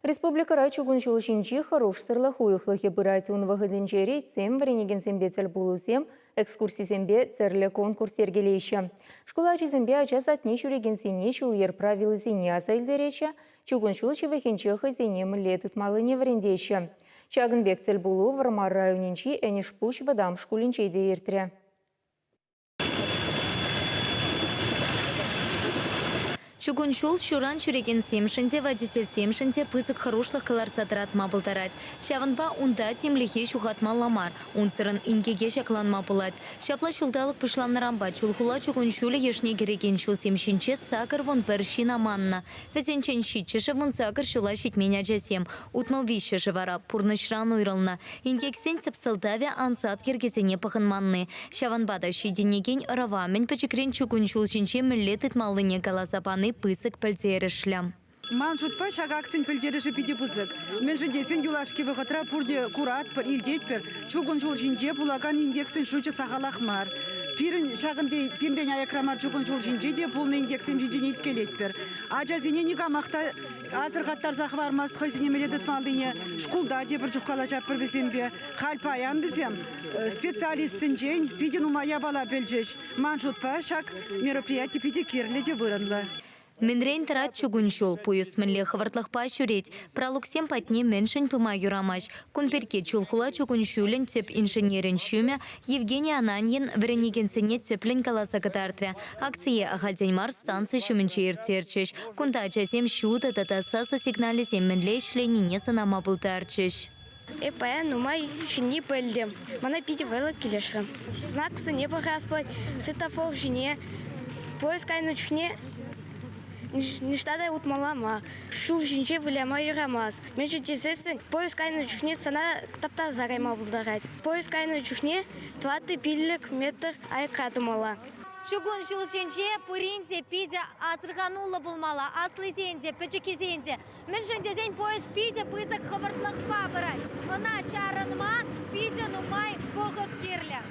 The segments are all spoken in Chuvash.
Республикӑра чукун ҫул ҫинчи хӑрушсӑрлӑх уйӑхлӑхӗ пырать. Ун вӑхӑтӗнче рейдсем, вӗренекенсемпе тӗлпулусем, экскурсисемпе тӗрлӗ конкурс йӗркелеҫҫӗ. Шкул ачисемпе ача садне ҫӳрекенсене ҫул-йӗр правилисене аса илтереҫҫӗ, чукун ҫул ҫывӑхӗнче хӑйсене мӗнле тытмаллине вӗрентеҫҫӗ. Ҫакӑн пек тӗлпулу Вӑрмар районӗнчи Энӗшпуҫ вӑтам шкулӗнче те иртрӗ. Чукун ҫул ҫуран ҫӳрекенсемшӗн те, водительсемшӗн те пысӑк хӑрушлӑх кӑларса тӑратма пултарать. Ҫавӑнпа унта тимлӗхе ҫухатмалла мар, унсӑрӑн инкеке ҫакланма пулать. Ҫапла ҫулталӑк пуҫланнӑранпа Чулхула чукун ҫулӗ йышне кӗрекен ҫулсем ҫинче 81 ҫын аманнӑ. Вӗсенчен ҫиччӗшӗ 18 ҫула ҫитмен ачасем, 63-шӗ вара пурнӑҫран уйрӑлнӑ. Инкексен тӗп сӑлтавӗ ансат йӗркесене пӑхӑнманни. Ҫавӑнпа та ҫитӗнекен ӑрӑва мӗн пӗчӗкрен чукун ҫул ҫинче мӗнле тытмаллине каласа пани пысӑк пӗлтерӗшлӗ. Ман шутпа, ҫак акцин пӗлтерӗшӗ питӗ пысӑк. Мӗншӗн тесен юлашки вӑхӑтра пурте куратпӑр, илтетпӗр, чукун ҫул ҫинче пулакан инкексен шучӗ сахалах мар. Пирӗн ҫакӑн пиртен аякра мар чукун ҫул ҫинче те пулнӑ инкексем ҫинчен илткелетпӗр. Ачасене никамах та асӑрхаттарса хӑвармасть хӑйсене мӗнле тытмаллине. Шкулта тепӗр чух калаҫатпӑр вӗсемпе. Халь паян вӗсем специалистсенчен питӗ нумай япала пӗлчӗҫ. Ман шутпа, ҫак мероприяти питӗ кирлӗ те вырӑнлӑ. Мӗнрен тӑрать чукун ҫул? Пуйӑс мӗнле хӑвӑртлӑхпа ҫӳрет? Пралуксем патне мӗншӗн пыма юрамасть? Кун пирки Чулхула чукун ҫулӗн тӗп инженерӗн ҫумӗ Евгений Ананьин вӗренекенсене тӗплӗн каласа кӑтартрӗ. Акцие ахальтен мар станци ҫумӗнче ирттерчӗҫ. Кунта ачасем ҫутӑ тата сасӑ сигналӗсем мӗнле ӗҫленине сӑнама пултарчӗҫ. Эп паян нумай ҫӗнни пӗлтӗм. Мана питӗ вӑйлӑ килӗшрӗ. Знаксене пӑхас пулать, светофор ҫине. Поезд кайнӑ чухне ниҫта та утмалла мар. Ҫул ҫинче выляма юрамасть. Мӗншӗн тесессӗн поезд кайнӑ чухне сана таптаса кайма пултарать. Поезд кайнӑ чухне тӑваттӑ-пиллӗк метр аякра тӑмалла. Чукун ҫул ҫинче пурин те питӗ асӑрхануллӑ пулмалла, аслисен те, пӗчӗккисен те. Мӗншӗн тесен поезд питӗ пысӑк хӑвӑртлӑхпа пырать. Ӑна чарӑнма питӗ нумай вӑхӑт кирлӗ.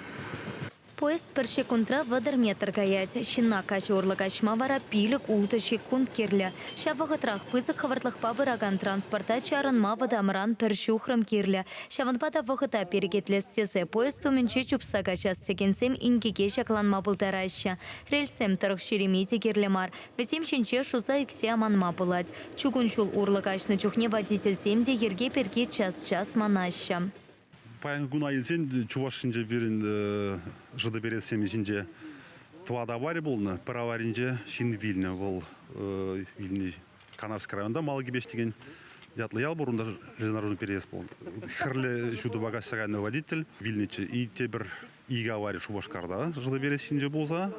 Поезд пӗр ҫеккунтра 30 метр каять. Ҫынна каҫ урлӑ каҫма вара пилӗк-ултӑ ҫеккунт кирлӗ. Ҫав вӑхӑтрах пысӑк хӑвӑртлӑхпа пыракан транспорта чарӑнма вӑтамран пӗр ҫухрӑм кирлӗ. Ҫавӑнпа та вӑхӑта перекетлес тесе поезд умӗнче чупса каҫас текенсем инкеке ҫакланма пултараҫҫӗ. Рельссем тӑрӑх ҫӳреме те кирлӗ мар. Вӗсем ҫинче шуса ӳксе аманма пулать. Чукун ҫул урлӑ каҫнӑ чухне водительсем те йӗрке пирки час-час манаҫҫӗ. Паян куна илсен Чӑваш Енре пирӗн ЖД пересем ҫинче тӑватӑ авари пулнӑ. Пӗр аваринче ҫын вилнӗ. Вӑл вилни Канашский районта Малый Кипеч текен ятлӑ ял пур. Унта железнодорожный переезд пулнӑ. Хӗрлӗ ҫутӑпа каҫса кайнӑ водитель вилнӗччӗ. И тепӗр икӗ авари Шупашкарта ЖД перес ҫинче пулса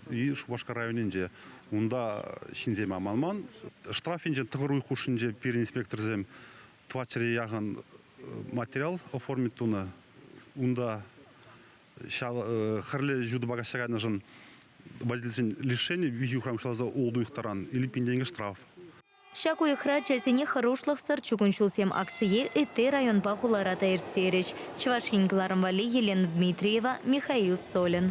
и Шупашкар районӗнче. Унта ҫынсем аманман. Штраф енчен тӑхӑр уйӑх хушшинче пирӗн инспекторсем тӑватҫӗре яхӑн материал оформить тунӑ. Унта ҫав хӗрлӗ ҫутӑпа каҫса кайнӑшӑн водительсен лишени виҫӗ уйӑхран пуҫласа ултӑ уйӑх таран или пин тенкӗ штраф. Ҫак уйӑхра ачасене хӑрушлӑхсӑр чукун ҫулсем акцие ытти районпа хулара та ирттерӗҫ. Чӑваш Ен кӑларӑм валли Елена Дмитриева, Михаил Солин.